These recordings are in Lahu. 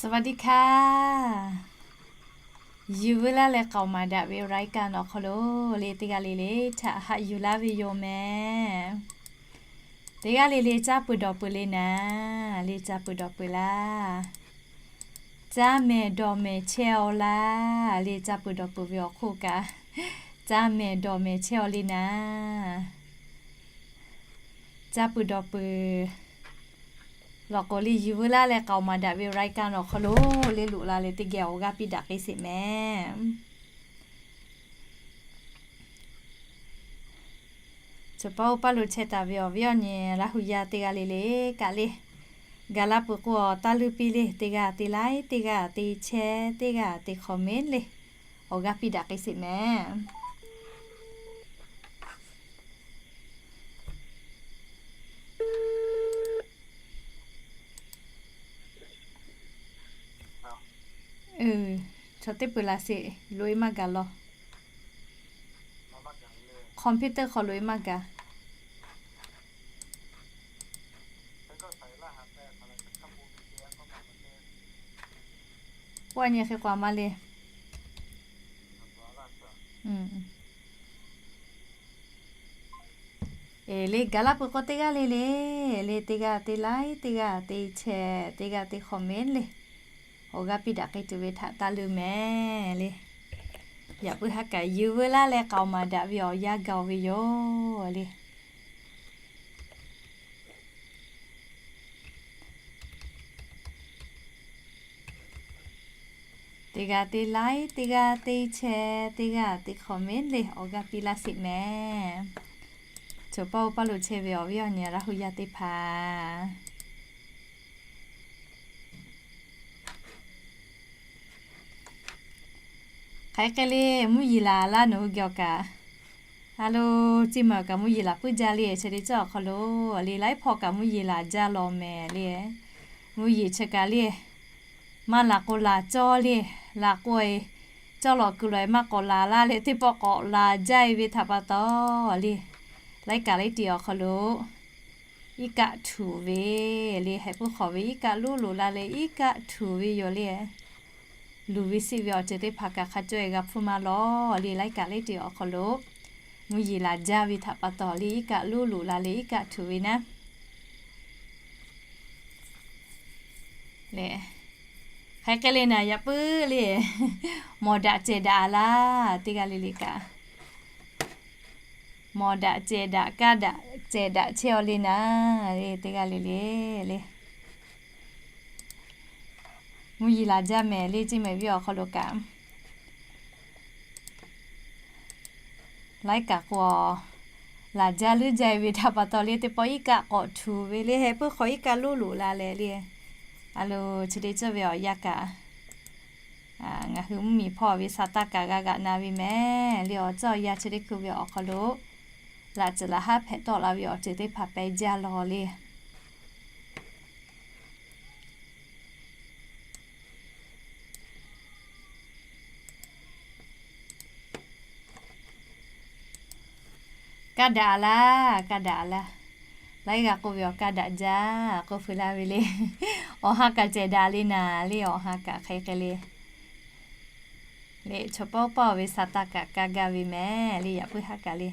สวัสดีค่ะ Yuˬ veu laˇ leh k'aoˍ maˍ daꞈ ve รายการ awˬ hk'aw lo le, teˇ g'aˇ le le htaꞈ haꞈ yuˬ laˇ ve yoˬ mehˍ. Teˇ g'aˇ le le caˇ peuˬ dawˬ peuˬ le naˍ, le caˇ peuˬ dawˬ peuˬ laˇ. Caˇ mehˍ dawˬ mehˍ chehˇ-aw laˇ, le caˇ peuˬ dawˬ peuˬ ve awˬ hk'oˆ kaꞈ, caˇ mehˍ dawˬ mehˍ chehˇ-aw le naˍ. Caˇ peuˬ dawˬ peuˬ lawˬ k'o le, Yuˬ veu laˇ leh k'aoˍ maˍ daꞈ ve รายการ awˬ hk'aw lo le loꞈ la leh teˇ geh awˬ g'aˇ piˇ daꞈ k'ai sheˍ mehˍ. Chaw paˇ oˇ paˇ lo chehˇ taˍ ve awˬ viˉ awˬ nyi Laˇ hu yaˇ teˇ g'aˇ le le kaꞈ le, ga laˇ peuˬ k'o awˬ taˇ leuˇ piˇ le, teˇ g'aˇ te like, teˇ g'aˇ te share, teˇ g'aˇ te comment le, awˬ g'aˇ piˇ daꞈ k'ai sheˍ mehˍ. Chaw teˇ peuˬ laˬ sheˍ, loꞈ-e maˇ gaˬ law. Computer hk'aw loꞈ-e maˇ gaˬ. K'oˆ a nyi hk'e k'o a ma le. Eˬ le, gaˬ laˇ peuˬ k'o teˇ g'aˇ le le, le teˇ g'aˇ te like, teˇ g'aˇ te share, teˇ g'aˇ te comment le, awˬ g'aˇ piˇ daꞈ k'ai tuˬ ve htaꞈ taˇ leuˇ mehˍ le. Yaꞈ puiˉ haˉ kaꞈ Yuˬ veu laˇ leh k'aoˍ maˍ daꞈ ve awˬ yanˇ gaˬ-oˬ ve yoˬ le. Teˇ g'aˇ te like, teˇ g'aˇ te share, teˇ g'aˇ te comment le, awˬ g'aˇ piˇ laˇ sheˍ mehˍ. Chaw paˇ oˇ paˇ lo chehˇ ve awˬ viˉ awˬ nyi Laˇ hu yaˇ teˇ hpaˍ, hk'aˬ hk'e le, mvuhˇ yeˬ laˬ laˇ nawˬ hui geh awˬ kaꞈ, a lo, chi ma awˬ kaꞈ mvuhˇ yeˬ laˬ puiˉ jaˇ le. Chi teˇ cawˇ awˬ hk'aw lo le, laiˉ hpawˇ kaꞈ mvuhˇ yeˬ laˬ jaˇ law mehˍ le. Mvuhˇ yeˬ chi kaꞈ le, maˇ laˬ k'o laˬ cawˇ le, laˬ k'o e, cawˇ lawꞈ kuiˬ lawꞈ e maˇ k'awꞈ laˬ laˇ leh teˇ pawˆ k'awꞈ laˬ jaˇ e ve htaꞈ pa taw le, laiˉ kaꞈ laiˉ tiꞈ awˬ hk'aw lo iˉ kaˆ htuꞈ ve le, heh puiˉ hk'awꞈ ve iˉ kaˆ loˉ loꞈ la leh iˉ kaˆ htuꞈ ve yoˬ le. Luˬ ve siˆ ve awˬ ceuˬ teˇ hpaˍ kaꞈ hk'a cawˇ e g'a hpfuhˇ maˇ lawˬ le, laiˉ kaꞈ laiˉ tiꞈ awˬ hk'aw lo mvuhˇ yeˬ laˬ jaˇ ve htaꞈ pa taw le, iˉ kaˆ loˉ loꞈ la leh iˉ kaˆ htuꞈ ve naˉ le. Hk'aˬ hk'e le naˍ, yaꞈ puiˉ le, mawˬ daꞈ cehˬ daꞈ a laˇ, teˇ g'aˇ le le kaꞈ, mawˬ daꞈ cehˬ daꞈ, kaˇ daꞈ cehˬ daꞈ chehˇ-aw le naˍ le, teˇ g'aˇ le le le. Mvuhˇ yeˬ laˬ jaˇ mehˍ le, ceˇ mehˍ viˉ awˬ hk'aw lo kaꞈ laiˉ kaꞈ k'o, laˬ jaˇ leuˉ jaˇ e ve htaꞈ pa taw le, teˇ pawˆ iˉ kaˆ k'awꞈ htuꞈ ve le, heh puiˉ hk'awꞈ iˉ kaˆ loˉ loꞈ la leh le. A lo, chi teˇ cawˇ ve awˬ yanˇ kaꞈ, ngaˬ hui mvuhˇmiˬ hpawˇ ve sa taˇ kaꞈ g'a g'aꞈ na ve mehˍ le. Awˬ cawˇ awˬ yanˇ chi teˇ hkui ve awˬ hk'aw lo laꞈ tcuhˍ laꞈ haˉ hpehꞈ tawˆ la ve awˬ ceuˬ teˇ hpaˍ pehˇ jaˇ law le. Kaˇ daꞈ laˇ, kaˇ daꞈ laˇ. Laiˉ g'aˇ k'oˆ ve awˬ kaˇ daꞈ jaˇ k'oˆ feu laˇ ve le. Awˬ ha kaꞈ cehˬ daꞈ le naˍ le, awˬ ha kaꞈ hk'aˬ hk'e le. Le chaw paˇ oˇ paˇ ve sa taˇ kaꞈ kaˇ gaˇ ve mehˍ le, yaꞈ puiˉ haˉ kaꞈ le.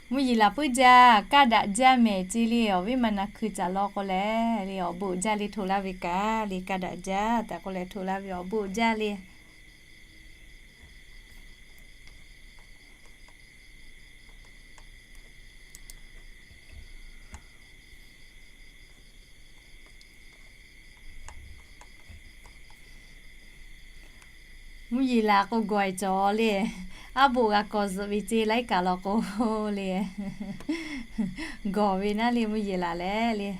Mvuhˇ yeˬ laˬ puiˉ jaˇ, kaˇ daꞈ jaˇ mehˍ ceˇ le. Awˬ viˉ ma na hkui caꞈ law k'o lehˬ le, awˬ bon jaˇ le hto laˇ ve kaꞈ le, kaˇ daꞈ jaˇ tehꞈ k'oˆ leh hto laˇ ve awˬ bon jaˇ le. Mvuhˇ yeˬ laˬ k'o gawˬ e cawˬ le. Aˉ boꞈ g'a kawꞈ zuhꞈ ve ceˇ laiˉ kaꞈ law k'o le. Gawˬ ve naˉ le mvuhˇ yeˬ laˬ leh le.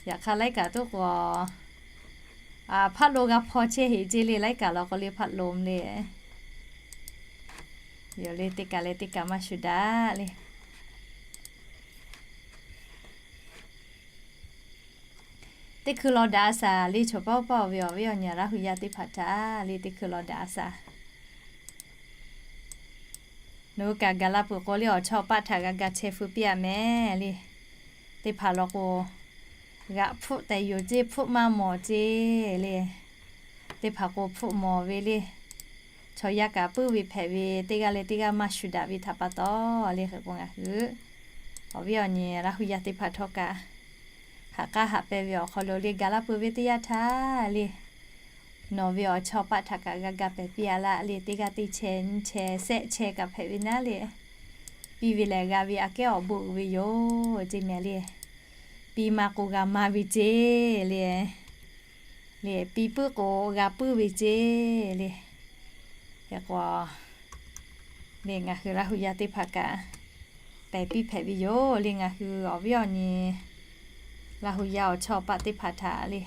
Yaꞈ hk'aˇ laiˉ kaꞈ tuˉ k'o, hpaˆ lo g'a hpaw chehˇ heꞈ ceˇ le, laiˉ kaꞈ law k'o le hpaˆ lo le. Yoˬ le, teˇ kaꞈ leh teˇ kaꞈ maˇ shuˍ daꞈ le. Teˇ hkui law daꞈ a shaˍ le, choˬ paˇ oˇ paˇ ve awˬ viˉ awˬ nyi Laˇ hu yaˇ teˇ hpaˍ htaꞈ le, teˇ hkui law daꞈ a shaˍ. Nawˬ hui kaꞈ gaˬ la peuˬ k'o le, awˬ chawˇ paˆ htaꞈ g'a ga chehˇ feu piˇ a mehˍ le. Teˇ hpaˍ law k'o, g'aꞈ hpfuhˆ tehꞈ yoˬ ceˇ, hpfuhˆ maˇ mawˬ ceˇ le. Teˇ hpaˍ k'o hpfuhˆ mawˬ ve le. Chaw yaˇ kaꞈ puiˉ ve hpehꞈ ve, teˇ g'aˇ leh teˇ g'aˇ maˇ shuˍ daꞈ ve htaꞈ pa taw le, hk'e k'o ngaˬ hui awˬ viˉ awˬ nyi Laˇ hu yaˇ teˇ hpaˍ htawˇ kaꞈ, haꞈ k'aˉ haꞈ pehnˇ ve awˬ hk'aw lo le, gaˬ la peuˬ ve teˇ yanˇ htaˇ le, nawˬ ve awˬ chawˇ paˆ htaꞈ kaꞈ g'a ga pehˍ piˇ a laˇ le. Teˇ g'aˇ teˇ chehˇ nyiˇ chehˇ shehˆ chehˇ kaꞈ hpehꞈ ve naˉ le, piˇ ve lehˬ g'a ve aꞈ kehˉ awˬ bon uiˍ ve yoˬ ceˇ mehˍ le. Piˇ maˇ k'o g'a maˇ ve ceˇ le. Le piˇ puiˉ k'o g'a puiˉ ve ceˇ le. Hk'e k'o le, ngaˬ hui Laˇ hu yaˇ teˇ hpaˍ kaꞈ pehˬ piˇ hpehꞈ ve yoˬ le. Ngaˬ hui awˬ viˉ awˬ nyi Laˇ hu yaˇ awˬ chawˇ paˆ teˇ hpaˍ htaꞈ le,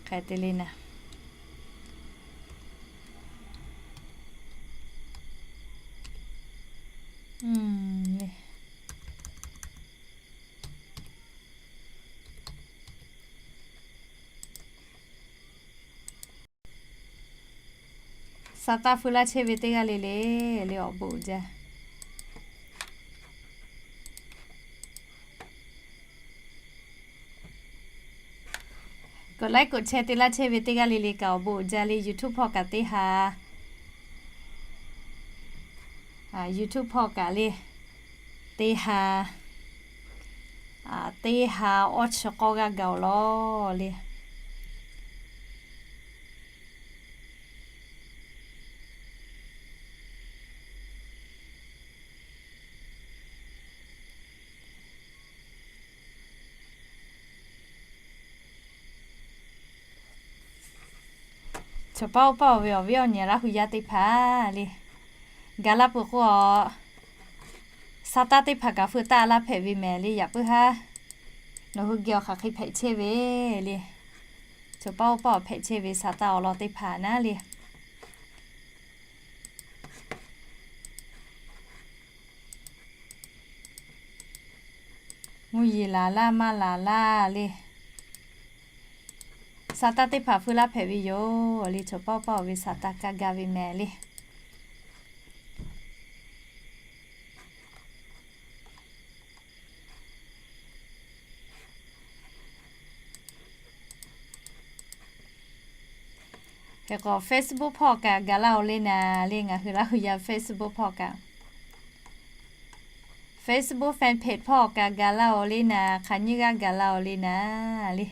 hk'e te le naˍ, sa taˇ feu laˇ chehˇ ve teˇ g'aˇ le le, le awˬ bon uiˍ jaˇ. K'oꞈ like k'oꞈ share te laˇ chehˇ ve teˇ g'aˇ le le kaꞈ awˬ bon uiˍ jaˇ le. YouTube hpawˇ kaꞈ teˇ ha, YouTube hpawˇ kaꞈ le, teˇ ha, teˇ ha awˇ chi k'awˇ g'aˇ gaˬ-oˬ lawˬ le. Choˬ paˇ oˇ paˇ-oˬ ve awˬ viˉ awˬ nyi Laˇ hu yaˇ teˇ hpaˍ le, gaˬ la peuˬ k'o, sa taˇ teˇ hpaˍ kaꞈ feu taˇ laˇ hpehꞈ ve mehˍ le. Yaꞈ puiˉ haˉ nawˬ hui geh awˬ hk'aˬ hk'e hpehꞈ chehˇ ve le. Choˬ paˇ oˇ paˇ awˬ hpehꞈ chehˇ ve sa taˇ awˬ lawn teˇ hpaˍ naˉ le. Mvuhˇ yeˬ laˬ laˇ maˇ laˬ laˇ le. Sa taˇ teˇ hpaˍ feu laˇ hpehꞈ ve yoˬ le. Choˬ paˇ oˇ paˇ-oˬ ve sa taˇ kaˇ gaˇ ve mehˍ le. Hk'e k'o Facebook hpawˇ kaꞈ gaˬ laˇ-oˬ le naˍ le. Ngaˬ hui Laˇ hu yaˇ Facebook hpawˇ kaꞈ, Facebook fan page hpawˇ kaꞈ gaˬ laˇ-oˬ le naˍ. Hk'aˬ nyiˇ g'aˇ gaˬ laˇ-oˬ le naˍ le.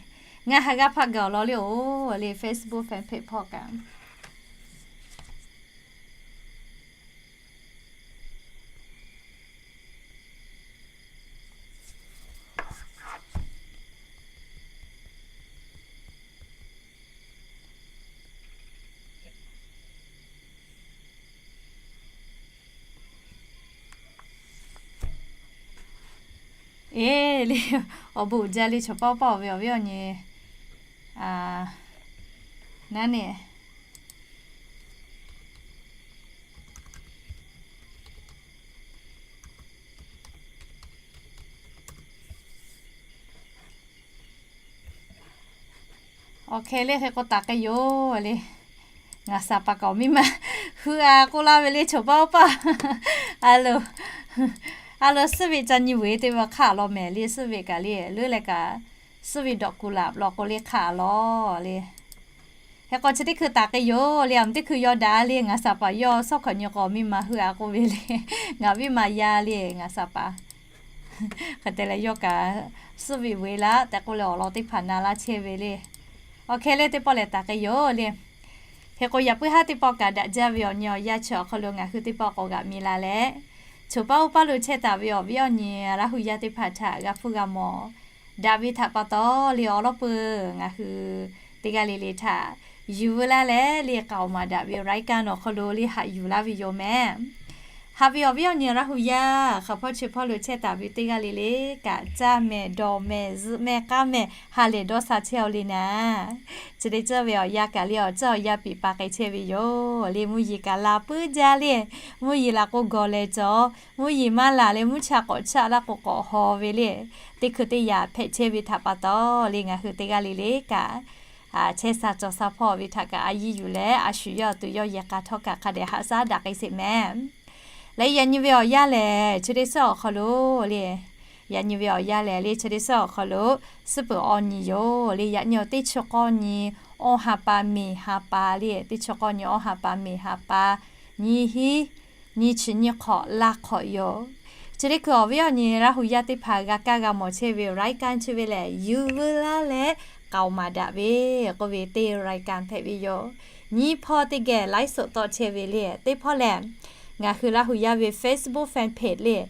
Ngaˬ ha g'aˇ hpaˇ gaˬ-oˬ law le-oˬ le, Facebook fan page hpawˇ kaꞈ. Eˬ le, awˬ bon uiˍ jaˇ le. Choˬ paˇ oˇ paˇ-oˬ ve awˬ viˉ awˬ nyi naˉ neˬ. Awˬ hk'e le, hk'e k'o taˍ k'ai yoˬ le. Ngaˬ saˍ paˍ kaꞈ awˬ miˇ ma hui a k'oˆ laˇ ve le, choˬ paˇ oˇ paˇ. A lo, a lo suhˉ ve ca nyi vuiˬ te ve hk'aˆ law mehˍ le. Suhˉ ve kaꞈ le, leuˉ leh kaꞈ suhˉ ve dawꞈ kuˬ laꞈ law k'o le hk'aˆ law le. Hk'e k'o chi teˇ hkui taˍ k'ai yoˬ le. Aˬ mvuhˇ teˇ hkui yaw daꞈ le. Ngaˬ saˍ paˍ yawˇ suhˉ hkawꞈ nyi k'o miˇ ma hui a k'oˆ ve le. Ngaˬ viˉ ma yaˇ le ngaˬ saˍ paˍ. Hk'e te leh yawˇ kaꞈ suhˉ ve vuiˬ laꞈ tehꞈ k'oˆ leh awˬ lawn teˇ hpaˍ na laˇ chehˇ ve le. Awˬ hk'e le teˇ pawˆ lehˬ taˍ k'ai yoˬ le. Hk'e k'o yaꞈ puiˉ haˉ teˇ pawˆ kaꞈ daꞈ jaˇ ve awˬ nyi awˬ yanˇ chi awˬ hk'aw lo ngaˬ hui teˇ pawˆ k'awꞈ g'aꞈ mi la leh, choˬ paˇ oˇ paˇ lo chehˇ taˍ ve awˬ viˉ awˬ nyi Laˇ hu yaˇ teˇ hpaˍ htaꞈ g'a hpuˇ g'a mawˬ daꞈ ve htaꞈ pa taw le, awˬ lawn peuˬ ngaˬ hui teˇ g'aˇ le le htaꞈ yuˬ veu laˇ leh le, k'aoˍ maˍ daꞈ ve รายการ awˬ hk'aw lo le haꞈ yuˬ laˇ ve yoˬ mehˍ. Haꞈ ve awˬ viˉ awˬ nyi Laˇ hu yaˇ, hk'aˬ hpawˇ chi hpawˇ lo chehˇ taˍ ve teˇ g'aˇ le le kaꞈ, caˇ mehˍ, dawˬ mehˍ, zuhꞈ mehˍ, k'aˇ mehˍ, ha lehˬ dawˇ sha chehˇ-aw le naˍ. Chi teˇ ceuˬ ve awˬ yanˇ kaꞈ le awˬ ceuˬ awˬ yanˇ piˍ pa k'ai chehˇ ve yoˬ le. Mvuhˇ yeˬ kaꞈ la puiˉ jaˇ le. Mvuhˇ yeˬ laꞈ k'o gawˬ leh cawˬ, mvuhˇ yeˬ maˇ laˬ leh mvuhˇ cha k'awꞈ chaˆ laˇ k'o k'awꞈ haw ve le. Teˇ hkui teˇ yanˇ hpehꞈ chehˇ ve htaꞈ pa taw le, ngaˬ hui teˇ g'aˇ le le kaꞈ chehˇ sha cawˬ sha hpawˇ ve htaꞈ kaꞈ a yiˇ yuˬ leh a shu yawˇ tuˬ yawˇ yehˬ k'a htawˇ kaꞈ hk'a dehꞈ haꞈ shaˉ daꞈ k'ai sheˍ mehˍ. Leh yaꞈ nyi ve awˬ yanˇ lehˬ, chi teˇ suhˉ awˬ hk'aw lo le, yaꞈ nyi ve awˬ yanˇ lehˬ le, chi teˇ suhˉ awˬ hk'aw lo suhˉ peuˬ awˇ nyi yoˬ le. Yaꞈ nyi awˬ teˇ chi k'awˇ nyi, awˇ ha pa meˍ ha pa le, teˇ chi k'awˇ nyi awˇ ha pa meˍ ha pa, nyi hiˉ, nyi chi nyi hk'awꞈ laˇ hk'awꞈ yoˬ. Chi teˇ hkui awˬ viˉ awˬ nyi Laˇ hu yaˇ teˇ hpaˍ g'a kaˇ g'a mawˬ chehˇ ve รายการ chi ve lehˬ, yuˬ veu laˇ leh k'aoˍ maˍ daꞈ ve k'oˆ ve teˇ รายการ hpehꞈ ve yoˬ. Nyiˇ hpawˇ teˇ geh ไลฟ์สด tawˆ chehˇ ve le. Teˇ hpawˇ lehˬ, ngaˬ hui Laˇ hu yaˇ ve Facebook fan page le,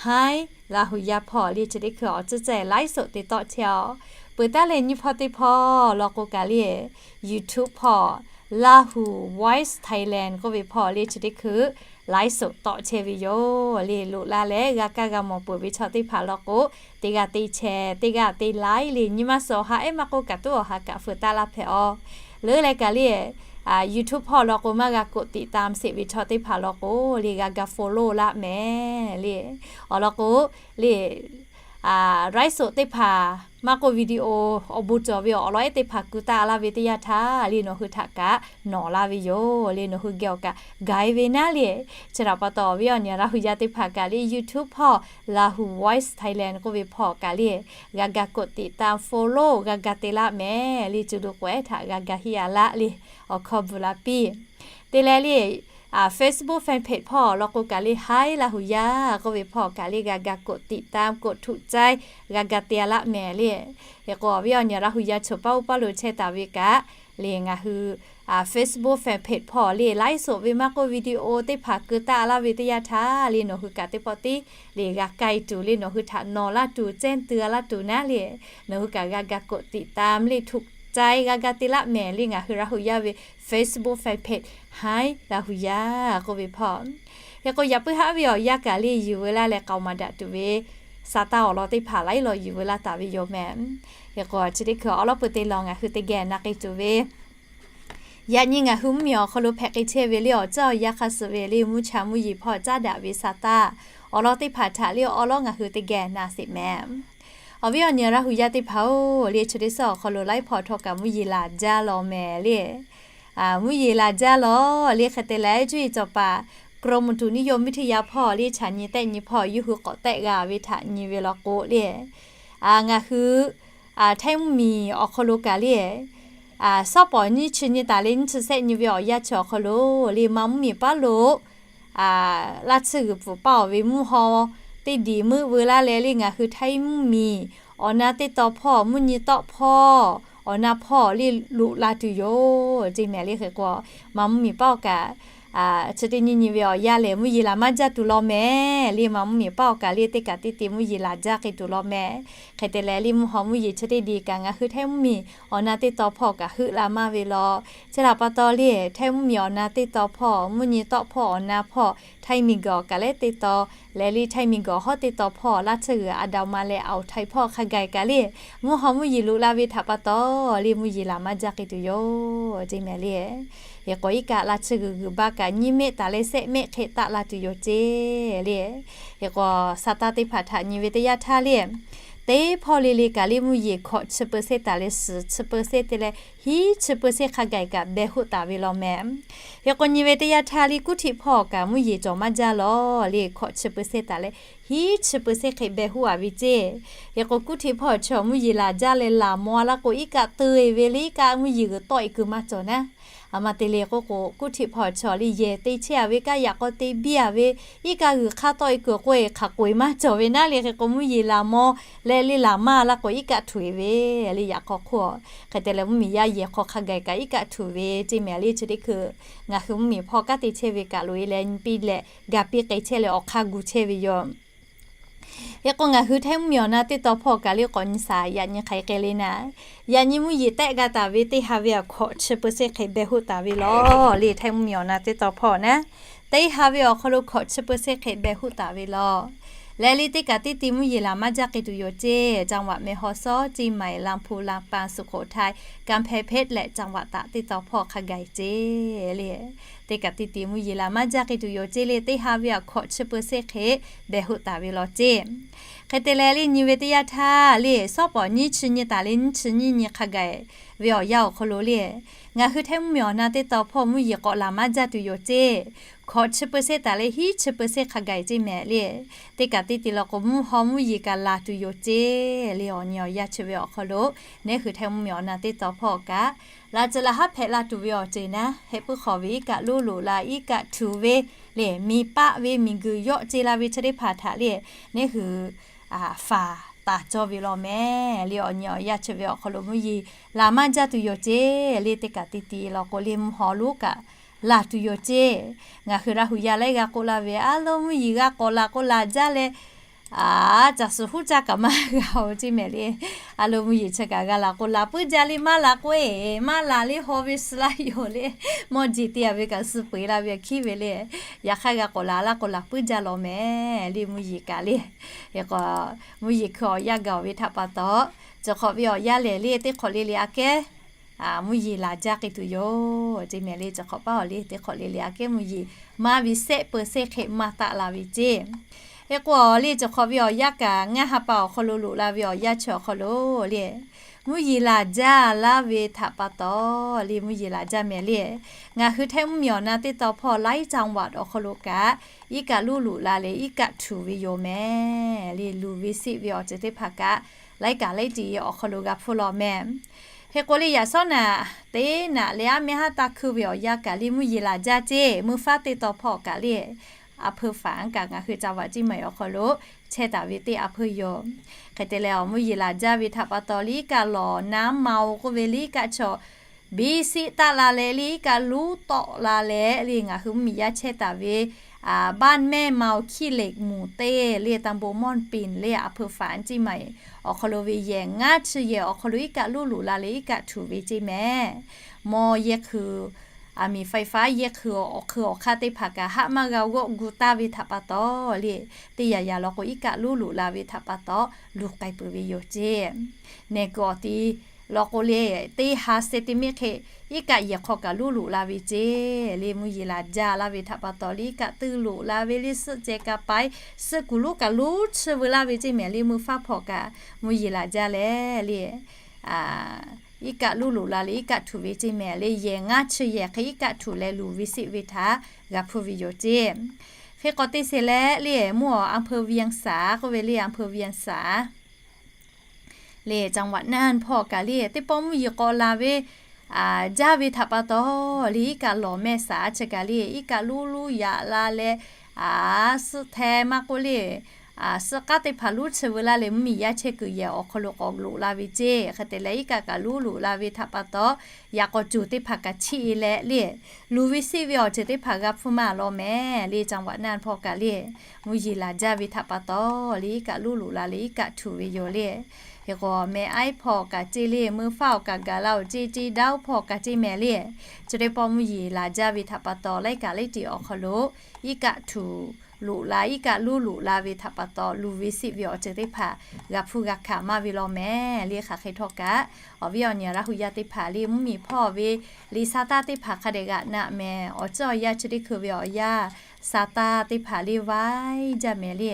Hi Laˇ hu yaˇ hpawˇ le, chi teˇ hkui awˬ ceuˬ ceuˬ ไลฟ์สด te tawˆ chehˇ-aw. Peuˬ taˉ leh nyiˇ hpawˇ teˇ hpawˇ law k'o kaꞈ le, YouTube hpawˇ, Lahu Voice Thailand k'oˆ ve hpawˇ le, chi teˇ hkui ไลฟ์สด tawˆ chehˇ ve yoˬ le. Loꞈ la leh g'a kaˇ g'a mawˬ peuˬ ve chaw teˇ hpaˍ law k'o, teˇ g'aˇ te chehˇ, teˇ g'aˇ te laiˉ le. Nyi ma suhˍ awˬ ha ehˉ maˇ k'oˆ kaꞈ, tuˉ awˬ ha kaꞈ feu taˆ laˇ hpehꞈ-aw. Leuˉ leh kaꞈ le, YouTube hpawˇ law k'o maˇ g'a กดติดตาม sheˍ ve chaw teˇ hpaˍ law k'o le, g'a ga follow laˇ mehˍ le. Awˬ lawn k'o le, ไลฟ์สด teˇ hpaˍ maˇ k'oˆ วิดีโอ awˬ bon cawˬ ve awˬ lawn ehˉ teˇ hpaˍ ku taˆ laˇ ve teˇ yanˇ htaˇ le, nawˬ hui htaꞈ kaꞈ nawˬ laˇ ve yoˬ le. Nawˬ hui geh awˬ kaꞈ gai ve naˉ le. Chi htaꞈ pa taw awˬ viˉ awˬ nyi Laˇ hu yaˇ teˇ hpaˍ kaꞈ le, YouTube hpawˇ, Lahu Voice Thailand k'oˆ ve hpawˇ kaꞈ le, g'a ga กดติดตาม follow g'a ga te laˇ mehˍ le. Cuˇ lu k'awehˉ htaꞈ g'a ga hiˆ a laˇ le. Awˬ hkawˇ bvuhꞈ la piˇ. Te leh le, Facebook fan page hpawˇ law k'o kaꞈ le, Hi Laˇ hu yaˇ k'oˆ ve hpawˇ kaꞈ le, g'a ga กดติดตาม กดถูกใจ g'a ga te a laˇ mehˍ le. Hk'e k'o awˬ viˉ awˬ nyi Laˇ hu yaˇ choˬ paˇ oˇ paˇ lo chehˇ taˍ ve kaꞈ le, ngaˬ hui Facebook fan page hpawˇ le, ไลฟ์สด ve maˇ k'oˆ วิดีโอ teˇ hpaˍ ku taˆ laˇ ve teˇ yanˇ htaˇ le, nawˬ hui kaꞈ teˇ pawˆ tiˉ le g'a k'ai tuˬ le, nawˬ hui htaꞈ nawˬ laˇ tuˬ, แจ้งเตือน laˇ tuˬ naˉ le, nawˬ hui kaꞈ g'a ga กดติดตาม le ถูกใจ g'a ga te laˇ mehˍ le. Ngaˬ hui Laˇ hu yaˇ ve Facebook fan page Hi Laˇ hu yaˇ k'oˆ ve hpawˇ. Hk'e k'o yaꞈ puiˉ haˉ ve awˬ yanˇ kaꞈ le, yuˬ veu laˇ leh k'aoˍ maˍ daꞈ tuˬ ve sa taˇ awˬ lawn teˇ hpaˍ laiˉ law yuˬ veu laˇ taˍ ve yoˬ mehˍ. Hk'e k'o chi teˇ hkui awˬ lawn peuˬ te law ngaˬ hui teˇ geh na k'ai tuˬ ve yaꞈ nyi ngaˬ hui mvuhˇmiˬ awˬ hk'aw lo hpehꞈ k'ai chehˇ ve le awˬ ceuˬ awˬ yanˇ hk'a suh ve le, mvuhˇ cha mvuhˇ yeˬ hpawˇ caˉ daꞈ ve sa taˇ awˬ lawn teˇ hpaˍ htaꞈ le awˬ lawn ngaˬ hui teˇ geh na sheˍ mehˍ. Awˬ viˉ awˬ nyi Laˇ hu yaˇ teˇ hpaˍ-oˬ le, chi teˇ suhˉ awˬ hk'aw lo laiˉ hpawˇ htawˇ kaꞈ mvuhˇ yeˬ laˬ jaˇ law mehˍ le. Mvuhˇ yeˬ laˬ jaˇ law le. Hk'e te leh cuˇ yiˍ cawˬ paˍ กรมอุตุนิยมวิทยา hpawˇ le, chaꞈ nyi tehˆ nyi hpawˇ yawˇ hui k'awꞈ tehˆ g'a ve htaꞈ nyi ve law k'o le, ngaˬ hui Htaiˇ mvuhˇmiˬ awˬ hk'aw lo kaꞈ le, sawˉ pawˍ nyiˇ chi nyi taˍ leh nyiˇ chi sehˆ nyi ve awˬ yanˇ chi awˬ hk'aw lo le, ma mvuhˇmiˬ paˉ lo laˇ tsuhˇ g'uiˬ pfuhˍ paˇ-oˬ ve mvuhˇ haw teˇ diˬ meuˆ veu laˇ leh le, ngaˬ hui Htaiˇ mvuhˇmiˬ awˬ na teˇ taw hpawˇ, mvuhˇ nyi tawˆ hpawˇ, awˬ na hpawˇ le loꞈ la tuˬ yoˬ ceˇ mehˍ le. Hk'e k'o ma mvuhˇmiˬ paˉ-oˬ kaꞈ chi teˇ nyi nyi ve awˬ yanˇ lehˬ, mvuhˇ yeˬ laˬ maˇ jaˇ tuˬ law mehˍ le. Ma mvuhˇmiˬ paˉ-oˬ kaꞈ le, teˇ kaꞈ teˇ te mvuhˇ yeˬ laˬ jaˇ k'ai tuˬ law mehˍ. Hk'e te leh le, mvuhˇ haw mvuhˇ yeˬ chi teˇ diˬ kaꞈ ngaˬ hui Htaiˇ mvuhˇmiˬ awˬ na teˇ taw hpawˇ kaꞈ heuˆ la maˇ ve law. Chi htaꞈ pa taw le, Htaiˇ mvuhˇmiˬ awˬ na teˇ taw hpawˇ, mvuhˇ nyi tawˆ hpawˇ, awˬ na hpawˇ, Htaiˇ miˬguiˬ kaꞈ leh teˇ taw leh le, Htaiˇ miˬguiˬ hawˉ teˇ taw hpawˇ laˇ tsuhˇ g'uiˬ อันดามัน leh อ่าวไทย hpawˇ hk'a gaˬ kaꞈ le, mvuhˇ haw mvuhˇ yeˬ loꞈ la ve htaꞈ pa taw le, mvuhˇ yeˬ laˬ maˇ jaˇ k'ai tuˬ yoˬ ceˇ mehˍ le. Hk'e k'o iˉ kaˆ laˇ tsuhˇ g'uiˬ g'uiˬ baˇ kaꞈ nyiˇ mehˆ taˍ leh sehˆ mehˆ hk'e taˆ la tuˬ yoˬ ceˇ le. Hk'e k'o sa taˇ teˇ hpaˍ htaꞈ nyi ve teˇ yanˇ htaˇ le, teˇ hpawˇ le le kaꞈ le mvuhˇ yeˬ hkawꞈ chi เปอร์เซ็นต์ taˍ leh suhˍ chi เปอร์เซ็นต์ te leh hiˉ chi เปอร์เซ็นต์ hk'a gaˬ kaꞈ beh hoˆ taˍ ve law mehˍ. Hk'e k'o nyi ve teˇ yanˇ htaˇ le, kuˉ htiˆ hpawˇ kaꞈ mvuhˇ yeˬ cawˬ maˇ jaˇ law le, hkawꞈ chi เปอร์เซ็นต์ taˍ leh hiˉ chi เปอร์เซ็นต์ hk'e beh hoˆ a ve ceˇ. Hk'e k'o kuˉ htiˆ hpawˇ chi mvuhˇ yeˬ laˬ jaˇ leh laˬ maw a laˇ k'o, iˉ kaˆ teu-e ve le, iˉ kaˆ mvuhˇ yeˬ g'uiˬ tawˆ-e kuiˬ maˇ cawˬ naˉ. A ma te le k'oˆ k'o, kuˉ htiˆ hpawˇ chi le yehˬ te chehˇ a ve, kaˇ yaꞈ k'aw te biˇ a ve, iˉ kaˆ g'uiˬ hk'aˇ tawˆ-e kuiˬ k'oˆ-e hk'aˬ k'oꞈ-e maˇ cawˬ ve naˉ le. Hk'e k'o mvuhˇ yeˬ laˬ maw leh le laˬ maˇ a laˇ k'o, iˉ kaˆ htuꞈ-e ve le, yaꞈ k'aw hk'oˆ. Hk'e te leh mvuhˇmiˬ yaˇ yehˬ hk'aw hk'a gaˬ kaꞈ iˉ kaˆ htuꞈ ve ceˇ mehˍ le. Chi teˇ hkui ngaˬ hui mvuhˇmiˬ hpawˇ kanˉ te chehˇ ve kaꞈ loꞈ-e leh nyi piˇ leh ga piˇ k'ai chehˇ leh awˬ hk'aˇ gu chehˇ ve yoˬ. Hk'e k'o ngaˬ hui Htaiˇ mvuhˇmiˬ awˬ na teˇ taw hpawˇ kaꞈ le k'awꞈ nyi shaˍ, yaꞈ nyi hk'aˬ hk'e le naˉ. Yaꞈ nyi mvuhˇ yeˬ tehˆ g'a taˍ ve teˇ ha ve awˬ hkawꞈ chi เปอร์เซ็นต์ hk'e beh hoˆ taˍ ve law le, Htaiˇ mvuhˇmiˬ awˬ na teˇ taw hpawˇ naˉ. Teˇ ha ve awˬ hk'aw lo hkawꞈ chi เปอร์เซ็นต์ hk'e beh hoˆ taˍ ve law. Leh le teˇ kaꞈ teˇ ti mvuhˇ yeˬ laˬ maˇ jaˇ k'ai tuˬ yoˬ ceˇ. จังหวัดแม่ฮ่องสอน, เชียงใหม่, ลำพูน, ลำปาง, สุโขทัย, กำแพงเพชร leh จังหวัดตาก teˇ taw hpawˇ hk'a gaˬ ceˇ le. Teˇ kaꞈ teˇ ti mvuhˇ yeˬ laˬ maˇ jaˇ k'ai tuˬ yoˬ ceˇ le teˇ ha ve awˬ hkawꞈ chi เปอร์เซ็นต์ hk'e beh hoˆ taˍ ve law ceˇ. Hk'e te leh le nyi ve teˇ yanˇ htaˇ le, shawˉ pawˍ nyiˇ chi nyi taˍ le nyiˇ chi nyiˇ nyi hk'a gaˬ ve awˬ yanˇ awˬ hk'aw lo le, ngaˬ hui Htaiˇ mvuhˇmiˬ awˬ na teˇ taw hpawˇ mvuhˇ yeˬ k'awꞈ laˬ maˇ jaˇ tuˬ yoˬ ceˇ. Hkawꞈ chi เปอร์เซ็นต์ taˍ le hiˉ chi เปอร์เซ็นต์ hk'a gaˬ ceˇ mehˍ le. Teˇ kaꞈ teˇ ti law k'o mvuhˇ haw mvuhˇ yeˬ kaꞈ laˬ tuˬ yoˬ ceˇ le. Awˬ nyi awˬ yanˇ chi ve awˬ hk'aw lo, neˉ hui Htaiˇ mvuhˇmiˬ awˬ na teˇ taw hpawˇ kaꞈ, laˬ ceuˬ laˬ haˉ hpehꞈ la tuˬ ve awˬ ceuˬ naˉ, hk'e puiˉ hk'awꞈ ve iˉ kaˆ luˉ loꞈ la, iˉ kaˆ htuꞈ ve le, miˬ paˆ ve miˬguiˬ yawˆ ce la ve chi teˇ hpaˍ htaꞈ le, neˉ hui faˍ taˍ cawˇ ve law mehˍ le. Awˬ nyi awˬ yanˇ chi ve awˬ hk'aw lo mvuhˇ yeˬ laˬ maˇ jaˇ tuˬ yoˬ ceˇ le. Teˇ kaꞈ teˇ ti law k'o le mvuhˇ haw lonˉ kaꞈ laˬ tuˬ yoˬ ceˇ. Ngaˬ hui Laˇ hu yaˇ laiˉ g'a k'oˆ laˇ ve, a lo mvuhˇ yeˬ g'a k'awꞈ laˬ k'o laˬ jaˇ leh, a, caˬ suhˍ huˉ caˇ kaꞈ maˇ g'a-oˬ ceˇ mehˍ le. A lo mvuhˇ yeˬ chi kaꞈ g'a laˬ k'o laˬ puiˉ jaˇ le, maˇ laˬ k'o e, maˇ laˬ le haw ve suh laˇ yoˬ le. Mawˇ jeˬ te a ve kaꞈ suh peu eˬ la ve hkiˉ ve le. Yaꞈ hk'aˇ g'a k'awꞈ laˬ laˇ k'o laˬ puiˉ jaˇ law mehˍ le mvuhˇ yeˬ kaꞈ le. Hk'e k'o mvuhˇ yeˬ hkui awˬ yanˇ gaˬ-oˬ ve htaꞈ pa taw, cawˬ hk'awꞈ ve awˬ yanˇ lehˬ le teˇ hk'awꞈ le le aꞈ kehˉ mvuhˇ yeˬ laˬ jaˇ k'ai tuˬ yoˬ ceˇ mehˍ le. Cawˬ hk'awꞈ paˉ awˬ le teˇ hk'awꞈ le le aꞈ kehˉ mvuhˇ yeˬ maˇ ve เซนต์ เปอร์เซ็นต์ hk'e maˇ taˆ la ve ceˇ. Hk'e k'o le cawˬ hk'awꞈ ve awˬ yanˇ kaꞈ ngaˇ ha pa awˬ hk'aw lo loꞈ la ve awˬ yanˇ chi awˬ hk'aw lo le, mvuhˇ yeˬ laˬ jaˇ laˇ ve htaꞈ pa taw le mvuhˇ yeˬ laˬ jaˇ mehˍ le. Ngaˬ hui Htaiˇ mvuhˇmiˬ awˬ na teˇ taw hpawˇ laiˉ จังหวัด awˬ hk'aw lo kaꞈ, iˉ kaˆ luˉ loꞈ la leh iˉ kaˆ htuꞈ ve yoˬ mehˍ le. Luˬ ve siˆ ve awˬ ceuˬ teˇ hpaˍ kaꞈ laiˉ kaꞈ laiˉ tiꞈ awˬ hk'aw lo g'a hpfuhˇ law mehˍ. Hk'e k'o le yaꞈ shawˉ naꞈ teˇ naꞈ leh aˉ mehˇ haˉ taˇ hkuˇ ve awˬ yanˇ kaꞈ le mvuhˇ yeˬ laˬ jaˇ ceˇ. Meuˇ faˉ teˇ taw hpawˇ kaꞈ le, a hpeu faˍ kaꞈ ngaˬ hui จังหวัดเชียงใหม่ awˬ hk'aw lo chehˇ taˍ ve teˇ a hpeu yoˬ. Hk'e te leh awˬ mvuhˇ yeˬ laˬ jaˇ ve htaꞈ pa taw le iˉ kaˆ lawˬ naˉ ma-oˬ k'oˆ ve le iˉ kaˆ chaw biˇ siˆ taˆ la leh le iˉ kaˆ luˉ tawˆ la leh le ngaˬ hui mvuhˇmiˬ yaˇ chehˇ taˍ ve บ้านแม่เมา ขี้เหล็ก หมู่ เจ็ด le ตำบลม่อนปิ่น le a hpeu faˍ ceˇ maˬ awˬ hk'aw lo ve yehˬ ngaˇ chi yehˬ awˬ hk'aw lo iˉ kaˆ luˉ loꞈ la leh iˉ kaˆ htuꞈ ve ceˇ mehˍ. Mawˇ yehˇ hkui, a miˬ ไฟฟ้า yehˇ hkui awˬ hk'ui awˬ hk'aˇ teˇ hpaˍ kaꞈ haˆ maˇ g'a g'awˆ gu taˇ ve htaꞈ pa taw le, teˇ yanˇ yanˇ law k'o iˉ kaˆ luˉ loꞈ la ve htaꞈ pa taw luˬ k'ai peuˬ ve yoˬ ceˇ. Nehˬ kuiˬ awˬ ti law k'o le, teˇ ha เซนติเมตร hk'e iˉ kaˆ yehˬ hk'aw kaꞈ luˉ loꞈ la ve ceˇ le mvuhˇ yeˬ laˬ jaˇ laˇ ve htaꞈ pa taw le iˉ kaˆ tuˉ loꞈ la ve le suhˆ ceh ka pai, suhˆ kuˬ lonˉ kaꞈ lonˉ chi veu laˇ ve ceˇ mehˍ le meuˇ faˉ hpawˇ kaꞈ mvuhˇ yeˬ laˬ jaˇ leh le iˉ kaˆ luˉ loꞈ la leh iˉ kaˆ htuꞈ ve ceˇ mehˍ le yehˬ ngaˇ chi yehˬ hk'e iˉ kaˆ htuꞈ leh luˬ ve siˆ ve htaꞈ g'a hpfuhˇ ve yoˬ ceˇ. Hk'e k'awꞈ te sheˍ leh le mvuhˇ awˬ อำเภอเวียงสา k'oˆ ve le อำเภอเวียงสา le จังหวัดน่าน hpawˇ kaꞈ le teˇ pawˆ mvuhˇ yeˬ k'awꞈ laˬ ve jaˇ ve htaꞈ pa taw le iˉ kaˆ lawˬ mehˆ saˍ chi kaꞈ le iˉ kaˆ luˉ luˉ yaꞈ la leh, a, suhˆ hteh maˇ k'oˆ le, suhˆ k'aˉ teˇ hpaˍ luˉ chi veu laˇ leh mvuhˇmiˬ yaˇ chehˇ kuiˬ yehˬ awˬ hk'aw lo k'awꞈ loꞈ la ve ceˇ. Hk'e te leh iˉ kaˆ kaꞈ luˉ loꞈ la ve htaꞈ pa taw, yaꞈ k'awꞈ coˬ teˇ hpaˍ kaꞈ chiˇ e leh le, luˬ ve siˆ ve awˬ ceuˬ teˇ hpaˍ g'a hpfuhˇ maˇ law mehˍ le จังหวัดน่าน hpawˇ kaꞈ le mvuhˇ yeˬ laˬ jaˇ ve htaꞈ pa taw le iˉ kaˆ luˉ loꞈ la leh iˉ kaˆ htuꞈ ve yoˬ le. Hk'e k'o mehˍ aiˉ hpawˇ kaꞈ ceˇ le meuˇ faˉ awˬ kaꞈ gaˬ la-oˬ ceˇ, ceˇ daˇ-oˬ hpawˇ kaꞈ ceˇ mehˍ le, chi teˇ pawˆ mvuhˇ yeˬ laˬ jaˇ ve htaꞈ pa taw laiˉ kaꞈ laiˉ tiꞈ awˬ hk'aw lo iˉ kaˆ htuꞈ loꞈ la iˉ kaˆ luˉ loꞈ la ve htaꞈ pa taw luˬ ve siˆ ve awˬ ceuˬ teˇ hpaˍ g'a hpfuhˇ g'a hkanˍ maˇ ve law mehˍ le. Hk'aˬ hk'e htawˇ kaꞈ awˬ viˉ awˬ nyi Laˇ hu yaˇ teˇ hpaˍ le mvuhˇmiˬ hpawˇ ve le sa taˇ teˇ hpaˍ hk'a dehꞈ g'aꞈ naꞈ mehˍ. Awˬ ceuˬ awˬ yanˇ chi teˇ hkui ve awˬ yanˇ sa taˇ teˇ hpaˍ le vaiˇ jaˇ mehˍ le.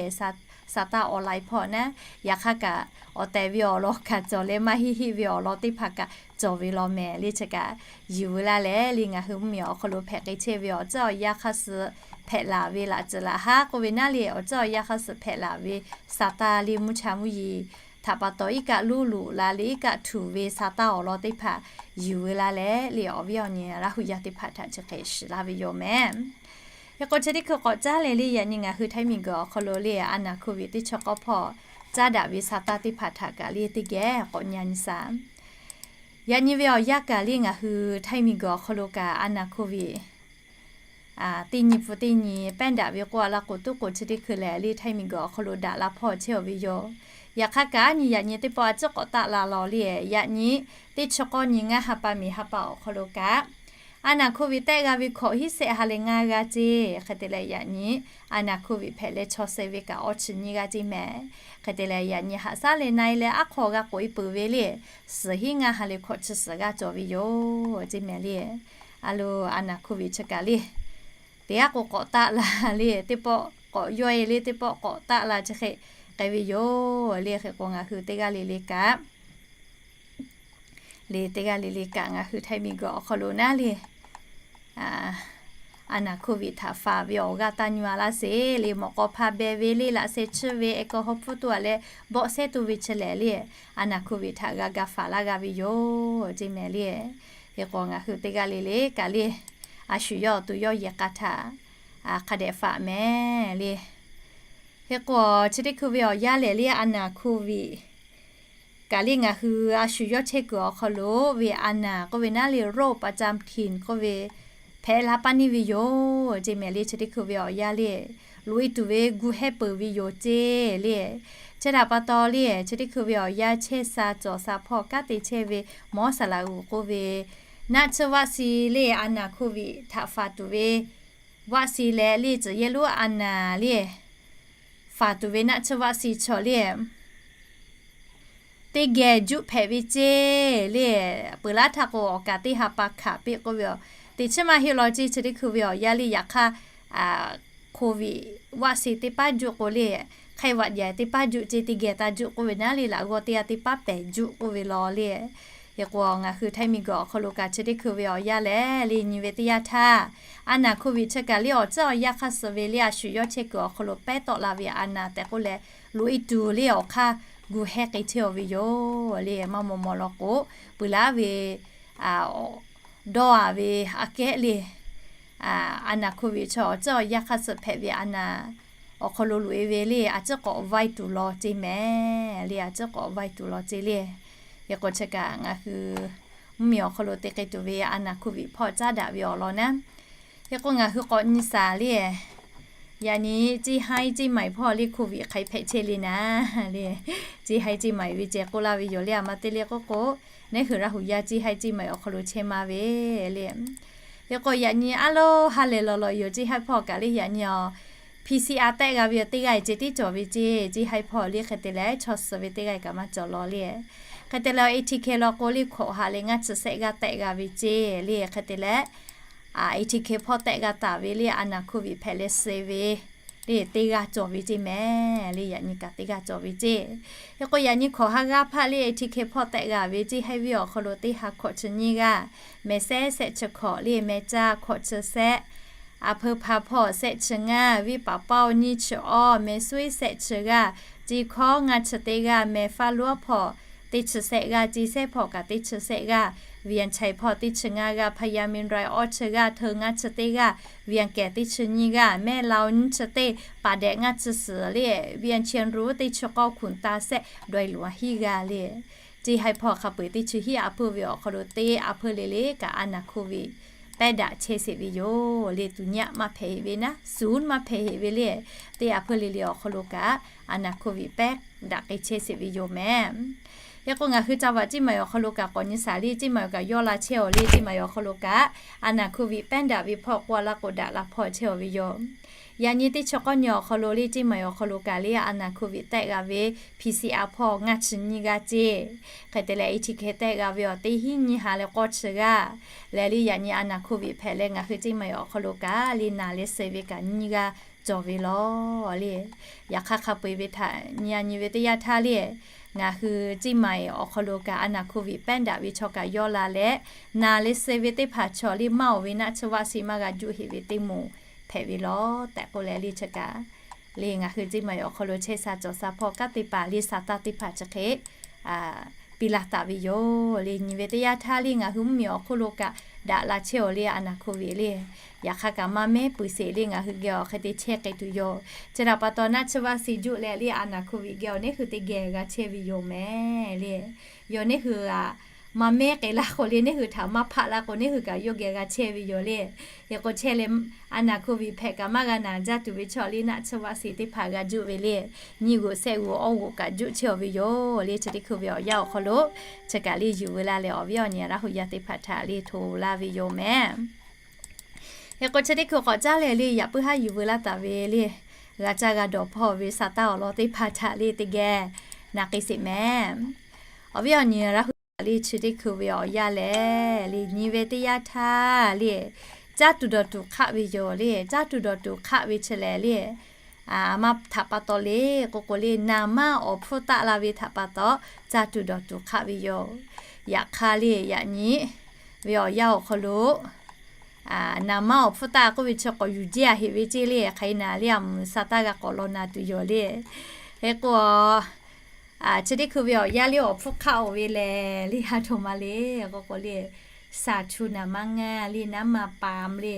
Sa taˇ awˬ laiˉ hpawˇ naˉ, yaꞈ hk'aˇ kaꞈ awˬ tehˬ ve awˬ lawn hkanˍ cawˬ leh maˇ heˆ heˆ ve awˬ lawn teˇ hpaˍ kaꞈ cawˬ ve law mehˍ le. Chi kaꞈ yuˬ veu laˇ leh le ngaˬ hui mvuhˇmiˬ awˬ hk'aw lo hpehꞈ k'ai chehˇ ve awˬ ceuˬ awˬ yanˇ hk'aˇ suh hpehꞈ laˬ ve laꞈ ceuˬ laꞈ haˉ k'oˆ ve naˉ le awˬ ceuˬ awˬ yanˇ hk'aˇ suh hpehꞈ laˬ ve sa taˇ le mvuhˇ cha mvuhˇ yeˬ htaꞈ pa taw iˉ kaˆ luˉ loꞈ la le iˉ kaˆ htuꞈ ve sa taˇ awˬ lawn teˇ hpaˍ yuˬ veu laˇ leh le awˬ viˉ awˬ nyi Laˇ hu yaˇ teˇ hpaˍ htaꞈ chi hk'e shiˍ laˇ ve yoˬ mehˍ. Hk'e k'o chi teˇ hkui k'awꞈ caˉ leh le yaꞈ nyi ngaˬ hui Htaiˇ miˬguiˬ awˬ hk'aw lo le a naˍ hkoˇ ve teˇ chi k'awˇ hpawˇ caˉ daꞈ ve sa taˇ teˇ hpaˍ htaꞈ kaꞈ le teˇ geh k'awꞈ nyi nyi shaˍ. Yaꞈ nyi ve awˬ yanˇ kaꞈ le ngaˬ hui Htaiˇ miˬguiˬ awˬ hk'aw lo kaꞈ a naˍ hkoˇ ve teˇ nyi hpu teˇ nyi pehˉ daꞈ ve k'oˆ a la k'o tuˉ k'o chi teˇ hkui lehˬ le Htaiˇ miˬguiˬ awˬ hk'aw lo daꞈ la hpawˇ chehˇ-oˬ ve yoˬ. Yaꞈ hk'aˇ kaꞈ a nyi yaꞈ nyi teˇ pawˆ a ciˉ k'awꞈ taˆ la law le yaꞈ nyi teˇ chi k'awˇ nyi ngaˇ ha pa miˬ ha pa awˬ hk'aw lo kaꞈ a naˬ hkoˇ viˬ tehˆ g'a ve hkawꞈ hiˉ sehˆ ha leh ngaˇ g'aˇ ceˇ. Hk'e te leh yaꞈ nyi a naˬ hkoˇ viˬ hpehꞈ leh chaw suh ve kaꞈ awˇ chi nyiˇ g'aˇ ceˇ mehˍ. Hk'e te leh yaꞈ nyi haꞈ shaˉ leh na e leh aˉ hk'aw g'a k'oꞈ e peuˬ ve le, suhˍ hiˉ ngaˇ ha leh hkawꞈ chi suhˍ g'aˇ cawˬ ve yoˬ ceˇ mehˍ le. A lo, a naˬ hkoˇ viˬ chi kaꞈ le, teˇ g'aˇ k'o k'awꞈ taˆ la le, teˇ pawˆ k'awꞈ yawˇ e le, teˇ pawˆ k'awꞈ taˆ la chi hk'e k'ai ve yoˬ le. Hk'e k'o ngaˬ hui teˇ g'aˇ le le kaꞈ le, teˇ g'aˇ le le kaꞈ ngaˬ hui Htaiˇ miˬguiˬ awˬ hk'aw lo naˉ le, a naˬ hkoˇ viˬ htaꞈ faˍ ve awˬ g'aˇ taˇ nyi a laˇ sheˍ le. Mawꞈ k'aw hpa beh ve le, laꞈ sheh chiˇ ve, aircon hawˉ hpfuhˇ tuˬ a leh, bawˆ sehˉ tuˬ ve chi lehˬ le, a naˬ hkoˇ viˬ htaꞈ g'a ga faˍ laˇ g'a ve yoˬ ceˇ mehˍ le. Hk'e k'o ngaˬ hui teˇ g'aˇ le le kaꞈ le, a shu yawˇ awˬ to yawˇ yehˬ k'a htaꞈ hk'a dehꞈ faˍ mehˍ le. Hk'e k'o chi teˇ hkui ve awˬ yanˇ lehˬ le, a naˬ hkoˇ viˬ kaꞈ le ngaˬ hui a shu yawˇ chehˇ kuiˬ awˬ hk'aw lo ve a naˬ k'oˆ ve naˉ le โรคประจำถิ่น k'oˆ ve hpehꞈ la paˇ neˇ ve yoˬ ceˇ mehˍ le. Chi teˇ hkui ve awˬ yanˇ le, loꞈ e tuˬ ve gu hehˇ peuˬ ve yoˬ ceˇ le. Chi htaꞈ pa taw le, chi teˇ hkui ve awˬ yanˇ chehˇ sha cawˬ sha hpawˇ kanˉ te chehˇ ve หมอ Saˍ laꞈ g'uˬ k'oˆ ve naˆ tsuhˇ วัคซีน le, a naˬ hkoˇ viˬ htaꞈ faˍ tuˬ ve วัคซีน leh le, tcuhꞈ yehˇ lonˉ a naˬ le, faˍ tuˬ ve naˆ tsuhˇ วัคซีน chaw le, teˇ geh juˆ hpehꞈ ve ceˇ le. Peuˬ laˉ htaˇ k'o awˬ kaˍ teˇ ha pa hkanˍ piˇ k'oˆ ve yoˬ. Teꞈ chiˉ maˇ heˆ law ceˇ, chi teˇ hkui ve awˬ yanˇ le yaꞈ hk'aˇ, โควิด วัคซีน teˇ paˉ juˆ k'o le, ไข้หวัดใหญ่ teˇ paˉ juˆ ceˇ, teˇ geh taˇ juˆ k'oˆ ve naˉ le, laꞈ g'awˇ teˇ g'aˇ teˇ paˉ pehˍ juˆ k'oˆ ve law le. Hk'e k'o ngaˬ hui Htaiˇ miˬguiˬ awˬ hk'aw lo kaꞈ chi teˇ hkui ve awˬ yanˇ lehˬ le, nyi ve teˇ yanˇ htaˇ, a naˬ hkoˇ viˬ chi kaꞈ le awˬ tcuhˉ awˬ yanˇ hk'aˇ suh ve le, a shu yawˇ chehˇ kuiˬ awˬ hk'aw lo pehˉ tawˆ la ve a naˬ tehꞈ k'oˆ leh, loꞈ e tuˬ le awˬ hk'aˇ gu hehˇ k'ai chehˇ aw ve yoˬ le. Maˇ maw maw law k'o, peuˬ laˉ ve dawˇ a ve aꞈ kehˉ le, a naˬ hkoˇ viˬ chi awˬ tcuhˉ awˬ yanˇ hk'aˇ suh hpehꞈ ve a naˬ awˬ hk'aw lo loꞈ e ve le, a tcuhˉ k'awꞈ vaiˇ tuˬ law ceˇ mehˍ le, a tcuhˉ k'awꞈ vaiˇ tuˬ law ceˇ le. Hk'e k'o chi kaꞈ ngaˬ hui mvuhˇmiˬ awˬ hk'aw lo te k'ai tuˬ ve a naˬ hkoˇ viˬ hpawˇ caˉ daꞈ ve awˬ lawn naˉ. Hk'e k'o ngaˬ hui k'awꞈ nyi shaˍ le, yaꞈ nyi Ceˇ haiˉ Ceˇ maiˍ hpawˇ le hkoˇ viˬ hk'ai hpehꞈ chehˇ le naˉ le. Ceˇ haiˉ Ceˇ maiˍ ve ceh k'oˆ laˇ ve yoˬ le, a ma teˇ le k'oˆ k'o, neˉ hui Laˇ huˍ yaˇ Ceˇ haiˉ Ceˇ maiˍ awˬ hk'aw lo chehˇ maˇ ve le. Hk'e k'o yaꞈ nyi aˉ loˉ ha lehˬ lawˬ lawˬ yoˬ, Ceˇ haiˉ hpawˇ kaꞈ le yaꞈ nyi a, P C R tehˆ g'a ve yoˬ, teˇ g'aˇ e ceh tiˉ cawˬ ve ceˇ, Ceˇ haiˉ hpawˇ le hk'e te leh chaw suh ve teˇ g'aˇ e kaꞈ maˇ cawˬ law le. Hk'e te leh A T K law k'o le hkawꞈ ha leh ngaˇ chi sehˆ g'aˇ tehˆ g'a ve ceˇ le. Hk'e te leh A T K hpawˇ tehˆ g'a taˍ ve le a naˬ hkoˇ viˬ hpehꞈ leh suh ve le teˇ g'aˇ cawˬ ve ceˇ mehˍ le, yaꞈ nyi kaꞈ teˇ g'aˇ cawˬ ve ceˇ. Hk'e k'o yaꞈ nyi hkawꞈ ha g'aˇ hpaˆ le A T K hpawˇ tehˆ g'a ve Ceˇ haiˉ viˇ awˬ hk'aw lo teˇ ha hkawꞈ chi nyiˇ g'aˇ, mehˍ sehˉ sehˆ chi hkawꞈ le mehˍ caˇ hkawꞈ chi sehˆ, a hpeu hpa hpawˇ sehˆ chi ngaˇ, viˇ paˍ paoˇ nyiˇ chi awˇ, mehˍ suiˉ sehˆ chi g'aˇ, Ceˇ hkawˉ ngaˇ chi teˇ g'aˇ, mehˍ faˇ luˉ hpawˇ teˇ chi sehˆ g'aˇ, Ceˇ sehˉ hpawˇ kaꞈ teˇ chi sehˆ g'aˇ, Vian Chai hpawˇ teˇ chi ngaˇ g'aˇ, Hpa Ya Min Rai awˇ chi g'aˇ, Hteu ngaˇ chi teˇ g'aˇ, Vian Kehˬ teˇ chi nyiˇ g'aˇ, Mehˆ Lao nyiˇ chi teˇ, Paˍ Dehꞈ ngaˇ chi suhˍ le, Vian Chien Ru teˇ chi k'awˇ, Hkunˍ Ta sehˆ, Dawˇ Luˬ hiˉ g'aˇ le. Ceˇ haiˉ hpawˇ hk'a peu eˬ teˇ chi hiˉ a hpeuˇ ve awˬ hk'aw lo teˇ a hpeuˇ le le kaꞈ a naˬ hkoˇ viˬ pehˉ daꞈ chehˇ sheˍ ve yoˬ le. Tuˬ nyaˆ maˇ hpehꞈ heˆ ve naˉ, suˍ maˇ hpehꞈ heˆ ve le, teˇ a hpeuˇ le le awˬ hk'aw lo kaꞈ a naˬ hkoˇ viˬ pehˉ daꞈ k'ai chehˇ sheˍ ve yoˬ mehˍ. Hk'e k'o ngaˬ hui ca vaꞈ Ceˇ maiˍ awˬ hk'aw lo kaꞈ k'awꞈ nyi shaˍ le, Ceˇ maiˍ awˬ kaꞈ yawˇ la chehˇ aw le, Ceˇ maiˍ awˬ hk'aw lo kaꞈ a naˬ hkoˇ viˬ pehˉ daꞈ ve hpawˇ k'oˆ a laˇ k'o daꞈ la hpawˇ chehˇ aw ve yoˬ. Yaꞈ nyi teˇ chi k'awˇ nyi awˬ hk'aw lo le Ceˇ maiˍ awˬ hk'aw lo kaꞈ le a naˬ hkoˇ viˬ tehˆ g'a ve P C R hpawˇ ngaˇ chi nyiˇ g'aˇ ceˇ. Hk'e te leh A T K tehˆ g'a ve awˬ teˇ hiˉ nyiˇ ha leh k'awˇ chi g'aˇ. Leh le yaꞈ nyi a naˬ hkoˇ viˬ hpehꞈ leh ngaˬ hui Ceˇ maiˍ awˬ hk'aw lo kaꞈ le naˬ leh suh ve kaꞈ nyiˇ g'aˇ cawˬ ve law le. Yaꞈ hk'aˇ hk'a peu eˬ ve htaꞈ nyi a nyi ve teˇ yanˇ htaˇ le, ngaˬ hui Ceˇ maiˍ awˬ hk'aw lo kaꞈ a naˬ hkoˇ viˬ pehˉ daꞈ ve chaw kaꞈ yawˇ la leh, naˬ leh suh ve teˇ hpaˍ chaw le maˇ oˬ ve naˆ tsuhˇ vaˆ si maˇ g'a juˆ heˆ ve teˇ moˍ hpehꞈ ve law tehꞈ k'oˆ leh le chi kaꞈ le ngaˬ hui Ceˇ maiˍ awˬ hk'aw lo chehˇ sha cawˬ sha hpawˇ kanˉ te paˍ le sa taˇ teˇ hpaˍ chi hk'e piˇ laˇ taˍ ve yoˬ le. Nyi ve teˇ yanˇ htaˇ le ngaˬ hui mvuhˇmiˬ awˬ hk'oˆ lo kaꞈ daꞈ la chehˇ aw le a naˬ hkoˇ viˬ le. Yaꞈ hk'aˇ kaꞈ maˇ mehˉ peuˬ sheˍ le ngaˬ hui geh awˬ hk'e te chehˇ k'ai tuˬ yoˬ. Chi htaꞈ pa taw naˆ tsuhˇ vaˆ si juˆ leh le a naˬ hkoˇ viˬ geh awˬ neˉ hui te geh g'a chehˇ ve yoˬ mehˍ le. Yawˇ neˉ hui aꞈ maˇ mehˉ k'ai la k'o le, neˇ hui htaꞈ maˇ hpaˆ la k'o, neˇ hui kaꞈ yawˇ geh g'a chehˇ ve yoˬ le. Hk'e k'o chehˇ leh, a naˍ hko viꞈ hpehꞈ kaꞈ maˇ g'a naˍ jaˇ tuˬ ve chaw le, naˆ tsuhˇ vaˆ shiˍ teˇ hpaˍ g'a juˆ ve le. Nyiˇ g'oꞈ shehˆ g'oꞈ awˇ g'oꞈ kaꞈ juˆ chehˇ-aˬ ve yoˬ le. Chi teˇ hkui ve awˬ yanˇ awˬ hk'aw lo chi kaꞈ le yuˬ veu laˇ leh, awˬ viˉ awˬ nyi Laˇ hu yaˇ teˇ hpaˍ htaꞈ le hto laˇ ve yoˬ mehˍ. Hk'e k'o chi teˇ hkui k'awꞈ caˉ leh le, yaꞈ puiˉ haˉ yuˬ veu laˇ taˍ ve le, g'a caˇ g'a dawˬ hpawˇ ve sa taˇ awˬ lawn teˇ hpaˍ htaꞈ le teˇ geh na k'ai sheˍ mehˍ. Awˬ viˉ awˬ nyi Laˇ hu yaˇ le, chi teˇ hkui ve awˬ yanˇ lehˬ le, nyi ve teˇ yanˇ htaˇ le, caˇ tuˬ dawˬ tuˬ hk'aˆ ve yoˬ le. Caˇ tuˬ dawˬ tuˬ hk'aˆ ve chi lehˬ le, a maˇ htaꞈ pa taw le k'oˆ k'o le, naˍ manˇ awˬ hpfuhˇ taˆ la ve htaꞈ pa taw, caˇ tuˬ dawˬ tuˬ hk'aˆ ve yoˬ. Yaꞈ hk'aˇ le, yaꞈ nyi ve awˬ yanˇ awˬ hk'aw lo naˍ manˇ awˬ hpfuhˇ taˆ k'oˆ ve chi k'awꞈ yuˬ jehˇ-a heꞈ ve ceˇ le. Hk'aˬ hk'e naˍ le, a mvuhˇ sa taˇ g'a k'awꞈ law na tuˬ yoˬ le. Hk'e k'o, chi teˇ hkui ve awˬ yanˇ le awˬ hpfuhˇ hk'aˆ-oˬ ve lehˬ le, ha htoꞈ ma le k'oˆ k'o le, saˍ chu naˍ manˇ ngaˇ le, naˍ manˇ paˍ le,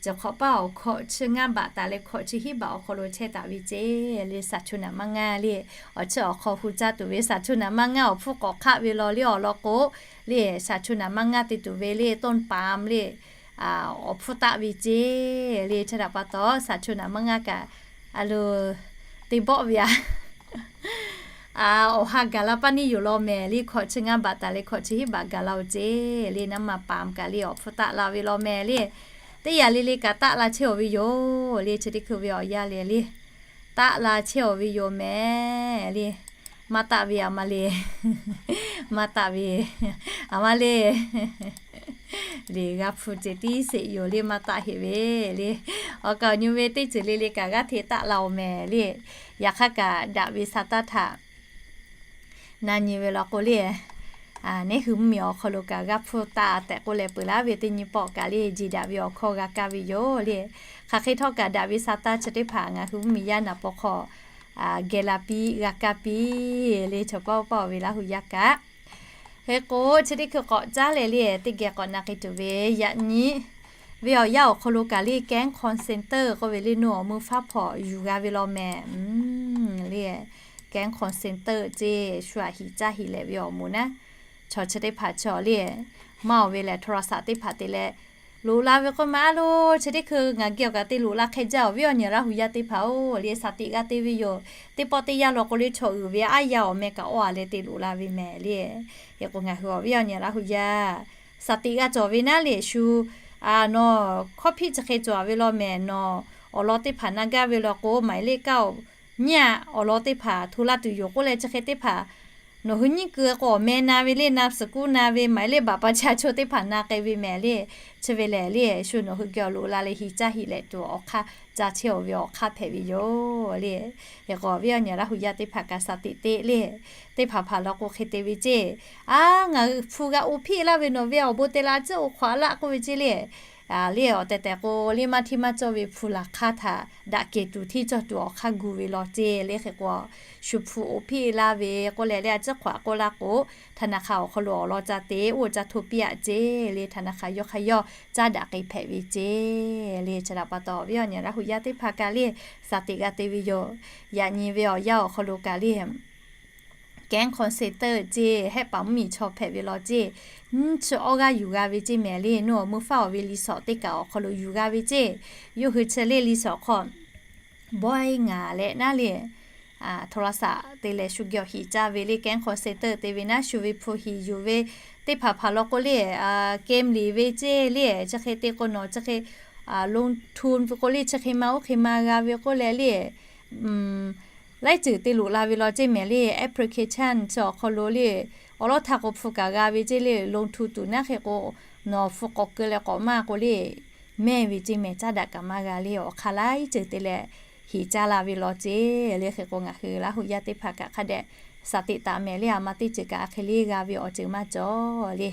cawˬ hk'awꞈ paˇ awˬ hkawꞈ chi ngaˇ baꞈ taˍ leh hkawꞈ chi hiˉ baꞈ awˬ hk'aw lo chehˇ taˍ ve ceˇ le. Saˍ chu naˍ manˇ ngaˇ le, awˬ chi awˬ hk'aw hu caˇ tuˬ ve saˍ chu naˍ manˇ ngaˇ awˬ hpfuhˇ k'awꞈ hk'aˆ ve law le awˬ lawn k'o le, saˍ chu naˍ manˇ ngaˇ te tuˬ ve le, ต้นปาล์ม le, awˬ hpfuhˇ taˆ ve ceˇ le. Chi htaꞈ pa taw saˍ chu naˍ manˇ ngaˇ kaꞈ a lo te bawˆ ve a awˬ ha gaˬ la paˇ neˇ yoˬ law mehˍ le. Hkawꞈ chi ngaˇ baꞈ taˍ leh hkawꞈ chi hiˉ baꞈ gaˬ la-oˬ ceˇ le. Naˍ manˇ paˍ kaꞈ le awˬ hpfuhˇ taˆ la ve law mehˍ le. Teˇ yanˇ le le kaꞈ taˆ la chehˇ-aˬ ve yoˬ le. Chi teˇ hkui ve awˬ yanˇ le le, taˆ la chehˇ-aˬ ve yoˬ mehˍ le. Maˇ taˆ ve a ma le, maˇ taˆ ve a ma le, le g'a hpu ceh tiˉ sheˍ yoˬ le, maˇ taˆ heꞈ ve le. Awˬ kaˍ awˬ nyi ve teˇ ceuˬ le le kaꞈ g'aˇ hteꞈ taˆ la-oˬ mehˍ le. Yaꞈ hk'aˇ kaꞈ daꞈ ve sa taˇ htaꞈ na nyi ve law k'o le, neˇ hui mvuhˇmiˬ awˬ hk'aw lo kaꞈ g'aˇ hpfuhˇ taˆ tehꞈ k'oˆ leh peuˬ laˇ ve teˇ nyi pawˆ kaꞈ le, jeˬ daꞈ ve awˬ hkawˇ g'a kaˇ ve yoˬ le. Hk'aˬ hk'e htawˇ kaꞈ daꞈ ve sa taˇ chi teˇ hpaˍ ngaˬ hui mvuhˇmiˬ yaˇ naˍ paw hk'aw geh la piˇ g'a kaˇ piˇ le. Chaw paˇ paˇ-oˬ ve Laˇ hu yaˇ kaꞈ, hk'e k'o chi teˇ hkui k'awꞈ caˉ leh le, teˇ geh k'awꞈ na k'ai tuˬ ve yaꞈ nyi ve awˬ yanˇ awˬ hk'aw lo kaꞈ le, แก๊ง call center k'oˆ ve le, nawˬ awˬ mui faˉ hpawꞈ yuˬ g'a ve law mehˍ le. แก๊ง call center ceˇ shu aꞈ hiꞈ caˇ hiꞈ leh ve awˬ moˍ naˉ, chaw chi teˇ hpaˍ chaw le, maˇ-oˬ ve lehˬ โทรศัพท์ teˇ hpaˍ te leh loꞈ la ve k'oˆ ma a lo. Chi teˇ hkui ngaˬ geh awˬ kaꞈ te loꞈ la hk'e jaˇ, awˬ viˉ awˬ nyi Laˇ hu yaˇ teˇ hpaˍ-oˬ le, sa teꞈ g'a te ve yoˬ. Teˇ pawˆ teˇ yanˇ law k'o le, chaw uiˍ ve aˉ yaˇ awˬ meh kaꞈ awˬ a leh te loꞈ la ve mehˍ le. Hk'e k'o ngaˬ hui awˬ viˉ awˬ nyi Laˇ hu yaˇ sa teꞈ g'a cawˬ ve naˉ le, shu nawˬ hkawˇ hpiˆ chi hk'e cawˬ ve law mehˍ, nawˬ awˬ lawn teˇ hpaˍ na gaˇ ve law k'o, หมายเลขเก้า nyiˇ-aꞈ awˬ lawn teˇ hpaˍ hto laˇ tuˬ yoˬ k'oˆ leh chi hk'e teˇ hpaˍ nawˬ hui nyiˇ keu k'o awˬ meh na ve le, na suhˍ kuˉ na ve, หมายเลขบัตรประชาชน teˇ hpaˍ na k'ai ve mehˍ le. Chi ve lehˬ le, shu nawˬ hui geh awˬ loꞈ la leh hiꞈ caˇ hiꞈ leh tuˬ awˬ hk'aˇ caˇ chehˇ-aˬ ve awˬ hk'aˇ hpehꞈ ve yoˬ le. Hk'e k'o awˬ viˉ awˬ nyi Laˇ hu yaˇ teˇ hpaˍ kaꞈ sa teꞈ te le. Teˇ hpaˍ hpaˍ law k'o hk'e te ve ceˇ, a ngaˬ hui hpu g'a oˇ hpiˆ laˇ ve nawˬ ve awˬ bon te la tcuhˉ oˇ hk'awꞈ a laˆ k'oˆ ve ceˇ le. Le awˬ tehˬ tehˬ k'o le, maˇ hteˇ maˇ cawˇ ve hpu laˬ hk'aˇ htaꞈ daꞈ kehˬ tuˬ hteˇ cawˇ tuˬ awˬ hk'aˇ gu ve law ceˇ le. Hk'e k'o shu hpu oˇ hpiˆ laˇ ve k'oˆ leh le, a tcuhˉ hk'awꞈ k'oˆ laˇ k'o, ธนาคาร awˬ hk'aw lo awˬ lawn ca te oˇ ca hto piˇ-aꞈ ceˇ le. ธนาคาร yawˇ hk'aˇ yawˇ caˉ daꞈ k'ai hpehꞈ ve ceˇ le. Chi htaꞈ pa taw awˬ viˉ awˬ nyi Laˇ hu yaˇ teˇ hpaˍ kaꞈ le, sa teꞈ g'a te ve yoˬ. Yaꞈ nyi ve awˬ yanˇ awˬ hk'aw lo kaꞈ le, แก๊ง call center ceˇ hehˆ paˍ mvuhˇmiˬ chaw hpehꞈ ve law ceˇ, nyiˇ chi awˇ g'aˇ yuˬ g'a ve ceˇ mehˍ le. Nawˬ awˬ mui faˉ-oˬ ve รีสอร์ท teˇ kaꞈ awˬ hk'aw lo yuˬ g'a ve ceˇ. Yawˇ hui chi le รีสอร์ท hk'aw bawehˇ ngaˬ leh naˉ le, โทรศัพท์ te leh shu geh awˬ hiꞈ caˇ ve le, แก๊ง call center te ve naˉ, shu ve hpu hiˍ yuˬ ve teˇ hpaˍ hpaˍ law k'o le, เกม liꞈ ve ceˇ le, chi hk'e te k'o nawˬ chi hk'e ลงทุน ve k'o le, chi hk'e ma oˇ hk'e ma g'a ve k'oˆ leh le, laiˉ ceuˬ te loꞈ la ve law ceˇ mehˍ le. Application chi awˬ hk'aw lo le, awˬ lawˉ htaˇ k'o hpu kaꞈ g'a ve ceˇ le. ลงทุน tuˬ naˉ hk'e k'o, nawˬ hpu k'awꞈ keu leh k'awꞈ maˇ k'o le, mehˇ ve ceˇ mehˍ, caˉ daꞈ kaꞈ maˇ g'a le. Awˬ hk'aˇ laiˉ ceuˬ te leh hiˍ caˇ la ve law ceˇ le. Hk'e k'o ngaˬ hui Laˇ hu yaˇ teˇ hpaˍ kaꞈ hk'a dehꞈ sa teꞈ taˍ mehˍ le. A ma teˇ ceuˬ kaꞈ a hk'e le g'a ve awˬ ceuˬ maˇ cawˬ le.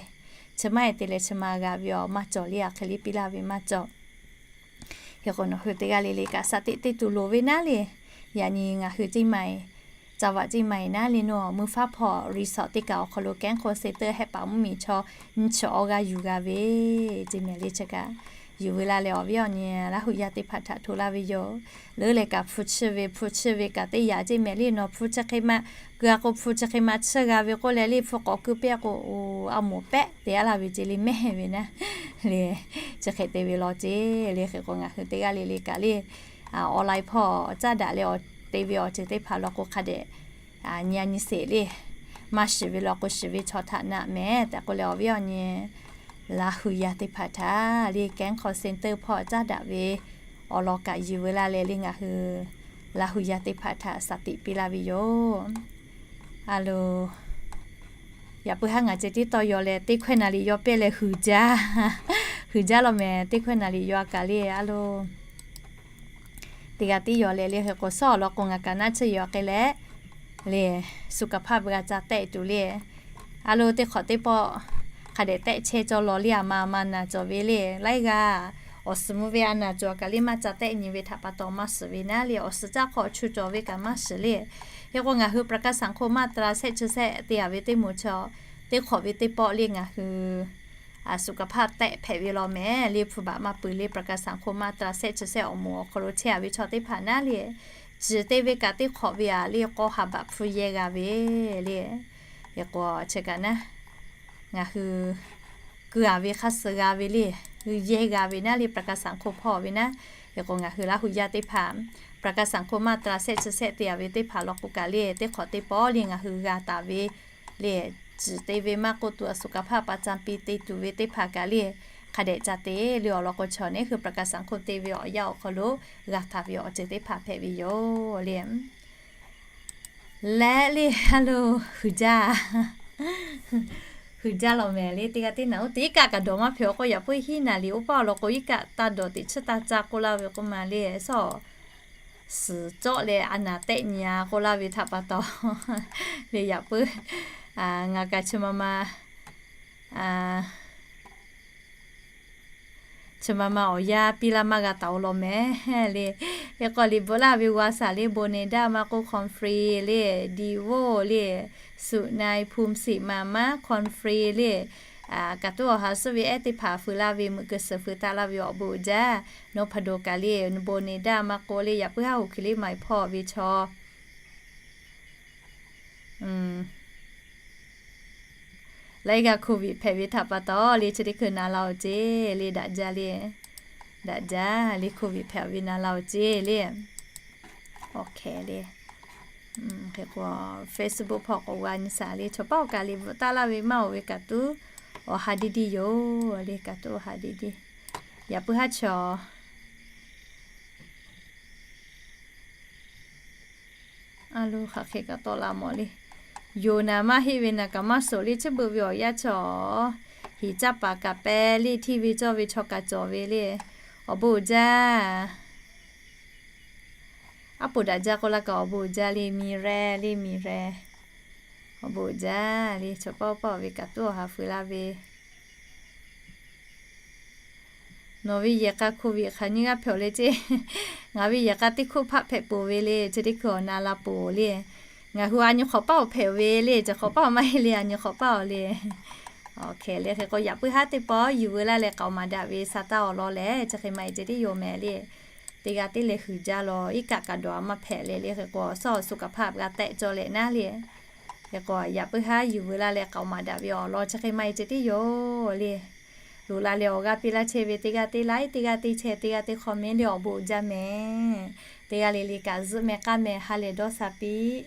Chi maˇ heˆ te leh chi ma g'a ve awˬ maˇ cawˬ le. A hk'e le piˇ laˇ ve maˇ cawˬ. Hk'e k'o nawˬ hui teˇ g'aˇ le le kaꞈ sa teꞈ te tuˬ loˍ ve naˉ le. Yaꞈ nyi ngaˬ hui ceˇ ma eˬ, จังหวัดเชียงใหม่ naˉ le, nawˬ awˬ mui faˉ hpawˇ รีสอร์ท teˇ kaꞈ awˬ hk'aw lo แก๊ง call center hehˆ paˍ mvuhˇmiˬ chaw nyiˇ chi awˇ g'aˇ yuˬ g'a ve ceˇ mehˍ le. Chi kaꞈ yuˬ veu la leh awˬ viˉ awˬ nyi Laˇ huˍ yaˇ teˇ hpaˍ htaꞈ hto laˇ ve yoˬ. Leuˉ leh kaꞈ hpu chiˇ ve, hpu chiˇ ve kaꞈ teˇ yaꞈ ceˇ mehˍ le. Nawˬ hpu chi hk'e ma, keu a k'o hpu chi hk'e ma chiˇ g'a ve k'oˆ leh le, hpu k'awꞈ keu piˇ a k'o, a moˍ pehˆ te a laˇ ve ceˇ le mehˆ ve naˉ le. Chi hk'e te ve law ceˇ le. Hk'e k'o ngaˬ hui teˇ g'aˇ le le kaꞈ le, online hpawˇ caˉ daꞈ leh awˬ te ve awˬ ceuˬ teˇ hpaˍ law k'o hk'a dehꞈ nyi a nyi sheˍ le. Maˇ shiˍ ve law k'o shiˍ ve chaw htaꞈ naꞈ mehˍ tehꞈ k'oˆ leh awˬ viˉ awˬ nyi Laˇ huˍ yaˇ teˇ hpaˍ htaꞈ le K'ehˉ hk'aw center hpawˇ caˉ daꞈ ve awˬ lawn kaꞈ yuˬ veu la leh le ngaˬ hui Laˇ huˍ yaˇ teˇ hpaˍ htaꞈ shaˍ tiꞈ piˇ laˇ ve yoˬ. A lo, yaꞈ puiˉ haˉ ngaˬ ceh tiˉ tawˇ yaw leh teˇ hkawehˇ naˍ riˍ yaw pehˇ leh huiˍ jaˇ, huiˍ jaˇ law mehˍ. Teˇ hkawehˇ naˍ riˍ yaw a kaꞈ le a lo, teˇ g'aˇ tiˉ yaw leh le. Hk'e k'o sawˉ awˬ lawn k'o ngaˬ kaꞈ naˆ tsuhˇ yaw k'ai leh le, สุขภาพ g'a ca tehˆ tuˬ le. A lo, teˇ hk'awꞈ teˇ pawˆ hk'a dehꞈ tehˆ chehˇ cawˇ law le. A ma a ma naˬ cawˬ ve le, laiˉ g'aˇ awˬ suhˍ mvuh ve a naˬ cawˬ kaꞈ le maˇ ca tehˆ nyi ve htaꞈ pa taw maˇ shiˍ ve naˉ le. Awˬ suhˍ caˇ hk'aw chu cawˬ ve kaꞈ maˇ shiˍ le. Hk'e k'o ngaˬ hui ประกันสังคม มาตรา shehˆ chi shehˆ te a ve teˇ moˍ chaw, teˇ hk'awꞈ ve teˇ pawˆ le ngaˬ hui สุขภาพ tehˆ hpehꞈ ve law mehˍ le. Hpu baꞈ maˇ pui le ประกันสังคม มาตรา shehˆ chi shehˆ awˬ moˍ awˬ hk'aw lo chehˇ a ve chaw teˇ hpaˍ naˉ le, ciˬ te ve kaꞈ teˇ hk'awꞈ ve a le k'aw ha baꞈ hpu yehˇ g'a ve le. Hk'e k'o chi kaꞈ naˉ, ngaˬ hui keu a ve hk'a suh g'a ve le, hui yehˇ g'a ve naˉ le ประกันสังคม hpawˇ ve naˉ. Hk'e k'o ngaˬ hui Laˇ huˍ yaˇ teˇ hpaˍ ประกันสังคม มาตรา shehˆ chi shehˆ te a ve teˇ hpaˍ law k'o kaꞈ le teˇ hk'awꞈ teˇ pawˆ le ngaˬ hui g'a taˍ ve le, ciˬ te ve maˇ k'oˆ tuˬ สุขภาพ ประจำปี te tuˬ ve teˇ hpaˍ kaꞈ le hk'a dehꞈ ca te le. Awˬ lawn k'o chaw neˉ hui ประกันสังคม te ve awˬ yanˇ awˬ hk'aw lo g'a taˍ ve awˬ ceuˬ teˇ hpaˍ hpehꞈ ve yoˬ le. Leh le a lo, huiˍ jaˇ, huiˍ jaˇ law mehˍ le. Teˇ g'aˇ tiˉ naˬ oˇ te iˉ kaˆ kaꞈ dawˬ maˇ hpehꞈ a k'o yaꞈ puiˉ hiˉ naˍ riˍ oˇ paˆ awˬ lawn k'o iˉ kaˆ taˇ dawˬ teꞈ chiˇ taˇ caˇ k'oˆ laˇ ve k'oˆ ma le. Sawˉ suhˍ cawˆ leh a naˍ tehˆ nyi a k'oˆ laˇ ve htaꞈ pa taw le yaꞈ puiˉ ngaˬ kaꞈ chi ma ma chi ma ma awˬ yanˇ piˇ laˇ maˇ g'a taˍ oˬ law mehˍ le. Hk'e k'o liꞈ bvuhꞈ laˇ ve g'a shaˍ le โบเนด้า maˇ k'oˆ คอนเฟรนซ์ le, ดีโว le, สุไนภูมิสิริมา maˇ คอนเฟรนซ์ le, kaꞈ tuˉ awˬ ha suhˉ ve ehˉ teˇ hpaˍ feu laˇ ve meuꞈ keu suhˍ feu taˆ laˇ ve awˬ bon uiˍ jaˇ. Nawˬ hpaˍ dawˬ kaꞈ le โบเนด้า maˇ k'oˆ le yaꞈ puiˉ haˉ hoꞈ hk'e le มายพอ ve chaw laiˉ g'aˇ โควิด hpehꞈ ve htaꞈ pa taw le chi teˇ hkui na la oˬ ceˇ le daꞈ jaˇ le. Daꞈ jaˇ le โควิด hpehꞈ ve na la oˬ ceˇ le. Awˬ hkeh le. Hk'e k'o Facebook hpawˇ k'awꞈ g'a nyi shaˍ le chaw paˉ awˬ kaꞈ liꞈ bvuhꞈ taˆ laˇ ve maˇ oˬ ve kaꞈ tuˉ awˬ ha diˇ diˇ yoˬ le. Kaꞈ tuˉ awˬ ha diˇ diˇ. Yaꞈ puiˉ haˉ chaw A lo hk'aˬ hk'e kaꞈ tawˆ la mawˬ le. Yoˬ naˍ maˇ heˆ ve naˍ kaꞈ maˇ shoˍ le. Chi beuꞈ ve awˬ yanˇ chaw hiˍ caˇ paˍ kaꞈ pehˍ le hteˇ ve cawˇ ve chaw kaꞈ cawˬ ve le. Awˬ bon uiˍ jaˇ. Aˉ poˍ daꞈ jaˇ k'oˆ laˇ kaꞈ awˬ bon uiˍ jaˇ le. Miˬ reh le miˬ reh. Awˬ bon uiˍ jaˇ le. Chaw paˉ paˉ ve kaꞈ tuˉ awˬ ha feu laˇ ve Nawˬ ve yehˬ k'a โควิด hk'aˬ nyiˇ g'aˇ hpehꞈ oˬ le ceˇ. Ngaˬ ve yehˬ k'a teˇ hk'oˆ hpaˆ hpehꞈ peuˬ ve le. Chi teˇ hkui awˬ na la peuˬ le. Ngaˬ hui a nyi hk'awꞈ paˇ awˬ hpehꞈ ve le. Chi hk'awꞈ paˇ awˬ maˇ heˆ le. A nyi hk'awꞈ paˇ awˬ le. Awˬ hkeh le hk'e k'o yaꞈ puiˉ haˉ teˇ pawˆ yuˬ veu laˇ leh k'aoˍ maˍ daꞈ ve sa taˇ awˬ lawn lehˬ chi hk'e ma e ceh tiˉ yoˬ mehˍ le. Teˇ g'aˇ tiˉ leh huiˍ jaˇ law. Iˉ kaˆ kaꞈ dawˬ a maˇ hpehꞈ le le. Hk'e k'o sawˉ awˬ สุขภาพ g'a tehˆ cawˇ leh naˉ le. Hk'e k'o yaꞈ puiˉ haˉ yuˬ veu laˇ leh k'aoˍ maˍ daꞈ ve awˬ lawn chi hk'e ma e ceh tiˉ yoˬ le. Loꞈ la leh awˬ g'aˇ piˇ laˇ chehˇ ve teˇ g'aˇ teˇ laiˉ teˇ g'aˇ teˇ chehˇ teˇ g'aˇ teˇ hk'awꞈ mehˍ le awˬ bon uiˍ jaˇ mehˍ. Teˇ g'aˇ le le kaꞈ zuhˆ meh k'aˇ meh ha lehˬ dawˇ sha piˇ.